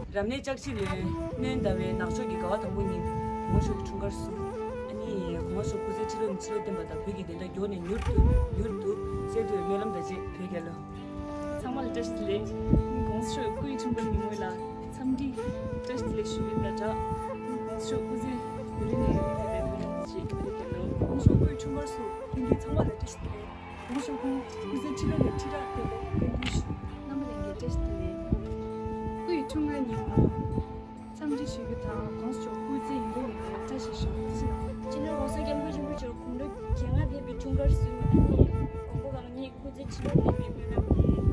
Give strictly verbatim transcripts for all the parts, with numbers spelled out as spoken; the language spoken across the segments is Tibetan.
རབ་གནས་ལྕགས་བྱི་ལའི་སྨན་ཟླ་བའི་ནག་ཕྱོགས་ཀྱི་དགའ་བ་དང་པོ་ཉིན་གོང་མ་མཆོག་གི་འཁྲུངས་སྐར་བསུ། ཨ་ནི་གོང་མ་མཆོག་སྐུ་ཚེ་ཁྲི་ལོ་ནས་ཁྲི་ལོ་བརྟན་པ་དང་བོད་ཀྱི་བདེན་མཐའ་མགྱོགས་ནས་མྱུར་དུ་མྱུར་དུ་གསལ་ཐུབ་པའི་སྨོན་ལམ་དང་བཅས་བོད་རྒྱལ་ལོ། ཚང་མ་ལ་བཀྲ་ཤིས་བདེ་ལེགས། གོང་ས་མཆོག་སྐུའི་འཁྲུངས་སྐར་ཉིན་མོ་ལ་འཚམས་འདྲི་བཀྲ་ཤིས་བདེ་ལེགས་ཞུ་བའི་བཀའ་བསྒྲགས། གོང་ས་མཆོག་སྐུ་ཚེ་ཡུན་རིང་ནས་ཡུན་རིང་ཡོད་པའི་སྨོན་ལམ་བཅས་བོད་རྒྱལ་ལོ། གོང་ས་མཆོག་སྐུའི་འཁྲུངས་སྐར་བསུ། ལྷན་རྒྱས་ཚང་མ་ལ་བཀྲ་ཤིས་བདེ་ལེགས། གོང་ས་མཆོག་སྐུ་ཚེ་ཁྲི་ལོ་ནས་ཁྲི་ཕྲག་བརྟན་པའི་སྨོན་འདུན་ཞུ། རྣམ་པ་ལྷན་རྒྱས་བཀྲ་ཤིས་བདེ་ལེགས། སྐུའི་འཁྲུངས་སྐར་ཉིན་མོ། འཚམས་འདྲི་ཞུ་རྒྱུ་དང་གོང་ས་མཆོག་སྐུ་ཚེ་ཡུན་རིང་ཡོང་བའི་བཀྲ་ཤིས་ཞུ་རྒྱུ་ཞུ། སྤྱི་ནོར་༸གོང་ས་༸སྐྱབས་མགོན་ཆེན་པོ་མཆོག་དགུང་ལོ་བརྒྱད་ལྔ་ཕེབས་པའི་འཁྲུངས་སྐར་བསུ། ཨ་ནི་མགོན་པོ་གང་ཉིད་སྐུ་ཚེ་ཁྲི་ལོ་ནས་ཕེབས་པའི་སྨོན་ལམ་ཡིན།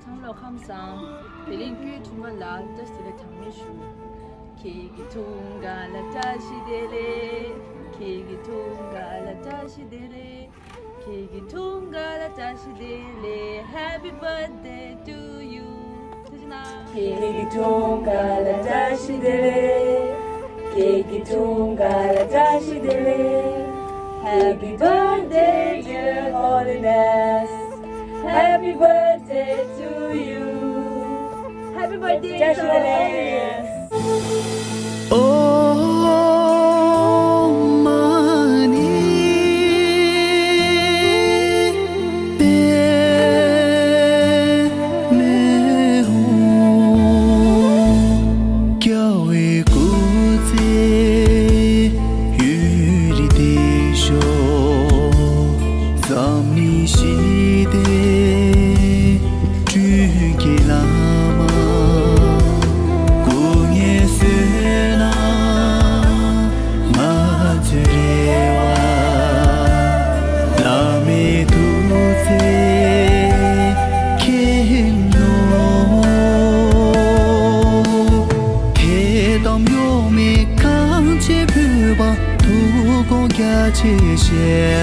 ཚང་མ་ལ་ཁམས་བཟང་། བདེ་ལེགས། སྐུའི་འཁྲུངས་སྐར་ལ་བཀྲ་ཤིས་བདེ་ལེགས་གྲངས་མེད་ཞུ། ཁྱེད་ཀྱི་འཁྲུངས་སྐར་ལ་བཀྲ་ཤིས་བདེ་ལེགས། ཁྱེད་ཀྱི་འཁྲུངས་སྐར་ལ་བཀྲ་ཤིས་བདེ་ལེགས། ཁྱེད་ཀྱི་འཁྲུངས་སྐར་ལ་བཀྲ་ཤིས་བདེ་ལེགས། Happy birthday to you. ཐུགས་རྗེ་གནང་། ཁྱེད་ཀྱི་འཁྲུངས་སྐར་ལ་བཀྲ་ཤིས་བདེ་ལེགས། ཁྱེད་ཀྱི་འཁྲུངས་སྐར་ལ་བཀྲ་ཤིས་བདེ་ལེགས། Happy birthday, dear Holiness. Happy birthday to you. Happy birthday, Your Holiness. ཨོ་མ་ཎི་པདྨེ་ཧཱུྃ། རྒྱལ་བའི་སྐུ་ཚེ་ཡུན་རིང་བརྟན་ཤོག། འཛམ་གླིང་ཞི་བདེའི་སྤྲུལ་སྐུའི་བླ་མ། སྐུ་ངལ་གསོས་ན་ང་ཚོའི་རེ་བ། བླ་མའི་ཐུགས་བརྩེ་མཁྱེན་ནོ། ཐེག་དམ་གཡོ་མེད་གངས་ཅན་བོད་པ། ཐུགས་དགོངས་རྒྱ་ཆེར་བཞེས།